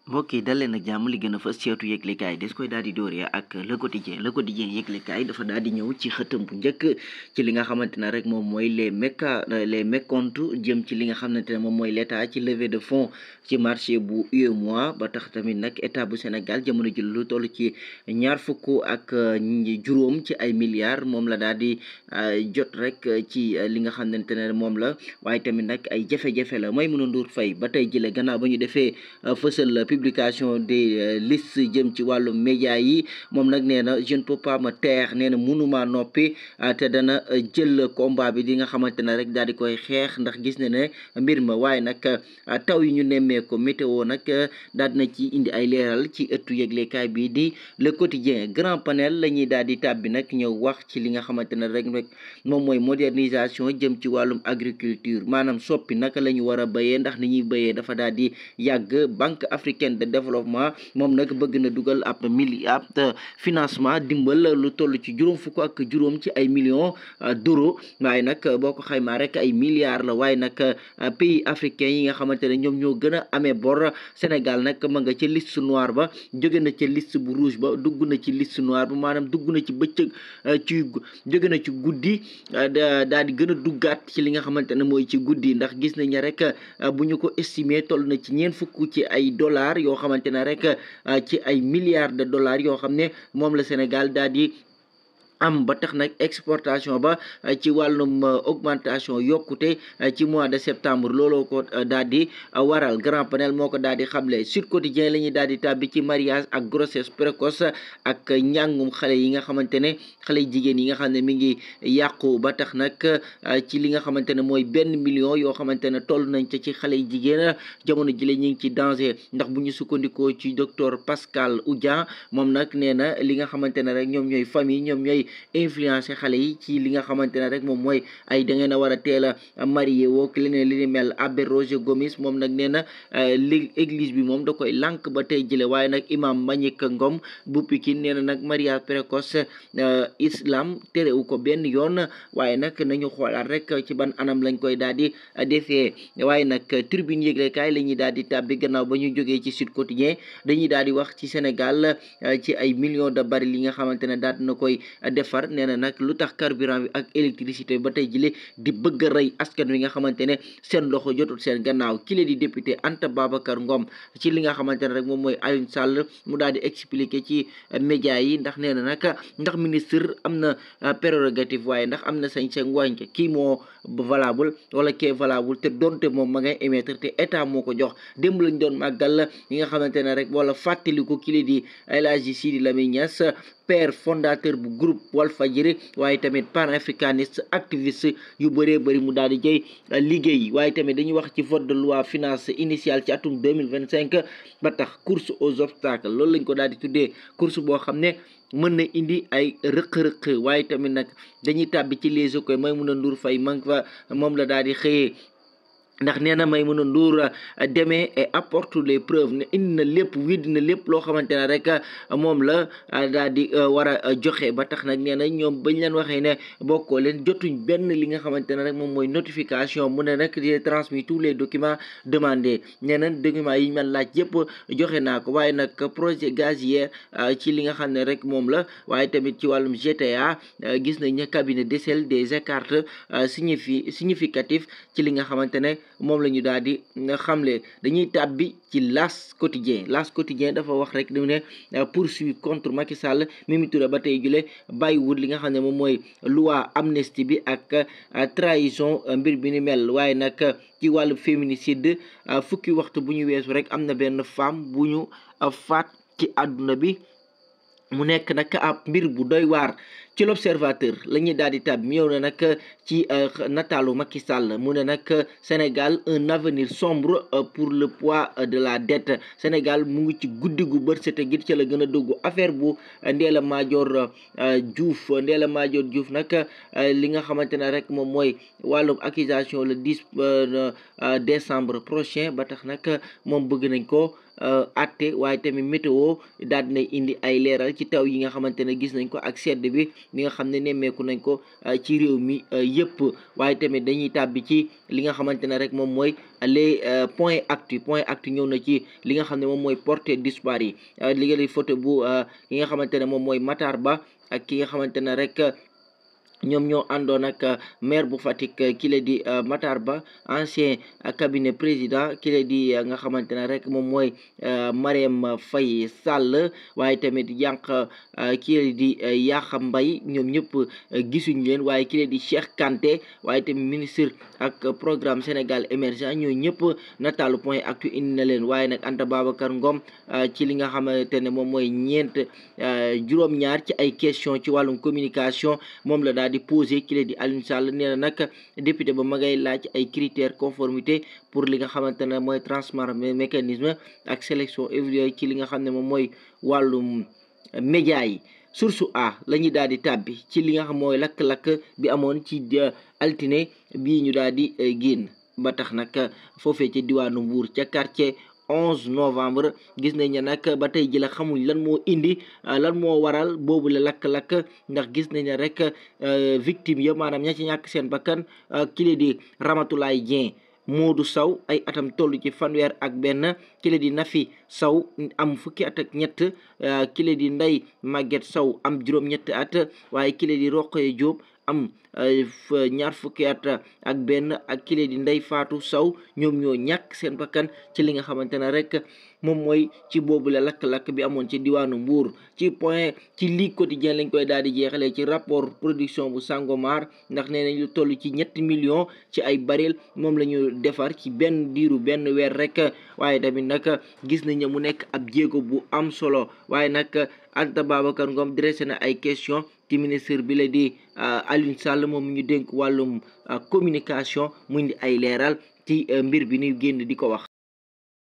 mbokk yi dal leen ak jàmm li gën a fës ci ëttu yëglekaay des koy daal di dooree ak le quotidien yëglekaay dafa daal di ñëw ci xëtam bu njëkk ci li nga xamante ne rek moom mooy les mécomptes jëm ci li nga xamante ne moom mooy l'état ci levée de fonds ci marché bu UEMOA ba tax tamit nag état bu Sénégal jamono ji lu toll ci ñaar fukk ak juróom ci ay milliards moom la daal di jot rek ci li nga xamante ne moom la waaye tamit nag ay jafe-jafe la Maïmouna Ndour Faye ba tey jile gannaaw ba ñu defee fësal publication des listes jëm ci wàllu média yi moom nag nee na je ne peux pas me taire nee na mënuma noppi te dana jël combat bi di nga xamante ne rek daal di koy xeex ndax gis na ne mbir ma waaye nag taw yi ñu nemmee ko météo nag daal dina ci indi ay leeral ci ëttu yëglekaay bi di le quotidien grand panel la ñuy daal di tàbbi nag ñëw wax ci li nga xamante ne rek moom mooy modernisation jëm ci wàllum agriculture maanaam soppi naka la ñu war a béyee ndax ni ñuy béyee dafa daal di yàgg banque africaine de développement moom nag bëgg na dugal ab financement dimbal lu toll ci juróom fukk ak juróom ci ay millions d'euros waaye nag boo ko xaymaa rek ay milliards la waaye nag pays africains yi nga xamante ne ñoom ñoo gën a amee bor Sénégal nag ma nga ca liste noire ba jóge na ca liste bu rouge ba dugg na ci liste noire ba maanaam dugg na ci bëccëg ci jóge na ci guddi daal di gën a duggaat ci li nga xamante ne mooy ci guddi ndax gis nañ rek bu ñu ko estimé toll na ci ñeent fukk ci ay dollars yoo xamante ne rek ci ay milliards de dollars yoo xam ne moom la Sénégal daal di am ba tax nag exportation ba ci wàllum augmentation yokkute ci mois de septembre looloo ko daal di waral grand panel moo ko daal di xamle Sud Quotidien la ñuy daal di tàbbi ci mariage ak grossesse précoce ak njàngum xale yi nga xamante ne xale jigéen yi nga xam ne mi ngi yàqu ba tax nag ci li nga xamante ne mooy 1 million yoo xamante ne toll nañ ca ci xale jigéen jamono ji la ñu ngi ci danger ndax bu ñu sukkandikoo ci docteur Pascal Oudian moom nag nee na li nga xamante ne rek ñoom ñooy famille ñoom ñooy influencé xale yi ci li nga xamante ne rek moom mooy ay da ngeen a war a teel a marié wook leneen li ni mel Abbé Roger Gomis moom nag nee na li église bi moom da koy lànk ba tey jële waaye nag imam Mbagnick Ngom bu Pikine nee na nag mariage précoce islam terewu ko benn yoon waaye nag nañu xoolaat rek ci ban anam lañ koy daal di defee waaye nag tribune yëglekaay la ñuy daal di tàbbi gannaaw ba ñu jógee ci Sud Quotidien dañuy daal di wax ci Sénégal ci ay millions de barils yi nga xamante ne daal na koy defar nee na nag lu tax carburant bi ak électricité ba tey jile di bëgg a rey askan wi nga xamante ne seen loxo jotul seen gannaaw kile di député Anta Babacar Ngom ci li nga xamante ne rek moom mooy Alioune Sall mu daal di expliquer ci média yi ndax nee na nag ndax ministre am na prérogative waaye ndax am na sañ-sañ wàññi kii moo valable wala kee valable te donte moom ma ngay émettre te état moo ko jox démb lañ doon màggal yi nga xamante ne rek wala fàttaliku kile di El Hadji Sidi Lamine Niass père fondateur bu groupe Walfadjri waaye tamit panafricaniste activiste yu bëree bëri mu daal di jëy liggéey waaye tamit dañuy wax ci vote de loi finance initiale ci atum 2025 ba tax course aux obstacles loolu lañ ko daal di tuddee course boo xam ne mën na indi ay rëq-rëq waaye tamit nag dañuy tàbbi ci les Échos Maïmouna Ndour Faye man fa moom la daal di xëyee ndax nee na Maïmouna Ndour demee et apporte les preuves ne indi na lépp widdi na lépp loo xamante ne rek moom la daal di war a joxe ba tax nag nee na ñoom bañ leen waxee ne bokkoo leen jotuñ benn li nga xamante ne rek moom mooy notification mu ne nag j'ai transmis tous les documents demandés nee na documents yi ñu man laaj yëpp joxe naa ko waaye nag projet gazier ci li nga xam ne rek moom la waaye tamit ci wàllum GTA gis nañ ne cabinet décèle des écarts significatifs ci li nga xamante ne moom la ñu daal di xamle dañuy tàbbi ci L'As quotidien dafa wax rek du ne poursuite contre Macky Sall Mimi Touré ba tey jule bàyyiwul li nga xam ne moom mooy loi amnistie bi ak trahison mbir bi ni mel waaye nag ci wàllu féminicide fukki waxtu bu ñu weesu rek am na benn femme bu ñu faat ci àdduna bi mu nekk nag ab mbir bu doy waar ci l'Observateur la ñuy daal di tab ñëw na nag ci nataalu Macky Sall mu ne nag Sénégal un avenir sombre pour le poids de la dette Sénégal mu ngi ci guddi gu bët sete git ca la gën a dugg affaire bu Ndella Madior Diouf nag li nga xamante ne rek moom mooy wàllum accusation le 10 décembre prochain ba tax nag moom bëgg nañ ko atte waaye tamit météo daal dina indi ay leeral ci taw yi nga xamante ne gis nañ ko ak sedd bi nga xam ne nemmeeku nañ ko ci réew mi yëpp. waaye tamit dañuy tàbbi ci li nga xamante ne rek moom mooy les point actu ñëw na ci li nga xam ne moom mooy portée disparu yi li nga photo bu ki nga xamante ne moom mooy Matar Ba ak ki nga xamante ne rek ñoom ñoo àndoon ak maire bu Fatick ki la di Matar Ba ancien cabinet président ki la di nga xamante ne rek moom mooy Marème Faye Sall waaye tamit ki la di Yakham Mbaye ñoom ñëpp gisuñ leen waaye ki la di Cheikh Kanté waaye tamit ministre ak programme Sénégal émergent ñoo ñëpp nataalu point actu indi na leen waaye nag Anta Babacar Ngom ci li nga xamante ne moom mooy juróom-ñaar ci ay question ci wàllum communication moom la daal di posé ki la di Aliou Sall nee na nag député ba ma ngay laaj ay critères conformité pour li nga xamante ne mooy transfert mécanisme ak sélection évaluée ci li nga xam ne moom mooy wàllum média yi. source a la ñuy daal di tàbbi ci li nga xam mooy lakk-lakk bi amoon ci altine bii ñu daal di génn ba tax nag foofee ca diwaanu Mbour ca quartier 11 novembre gis nañ ne nag ba tey ji la xamuñ lan moo indi lan moo waral boobu la lakk-lakk ndax gis nañ ne rek victime ya maanaam ña ci ñàkk seen bakkan kile di Ramatoulaye Dieng Modou Sow ay atam toll ci fanweer ak benn kile di Nafi Sow am fukki at ak ñett kile di Ndeye Maguette Sow am juróom-ñetti at waaye kile di Rokhaya Diop am ñaar fukki at ak benn ak kile di Ndeye Fatou Sow ñoom ñoo ñàkk seen bakkan ci li nga xamante ne rek moom mooy ci boobu la lakk-lakk bi amoon ci diwaanu Mbour ci lii quotidien lañ koy daal di jeexalee ci rapport production bu Sangomar ndax nee nañ lu toll ci 7 millions ci ay baril moom la ñu defar ci benn weer rek waaye tamit nag gis nañ ne mu nekk ab jéego bu am solo waaye nag Anta Babacar Ngom dressé na ay question ci ministre bi la di Aliou Sall moom ñu dénk wàllum communication mu indi ay leeral ci mbir bi ñuy génn di ko wax.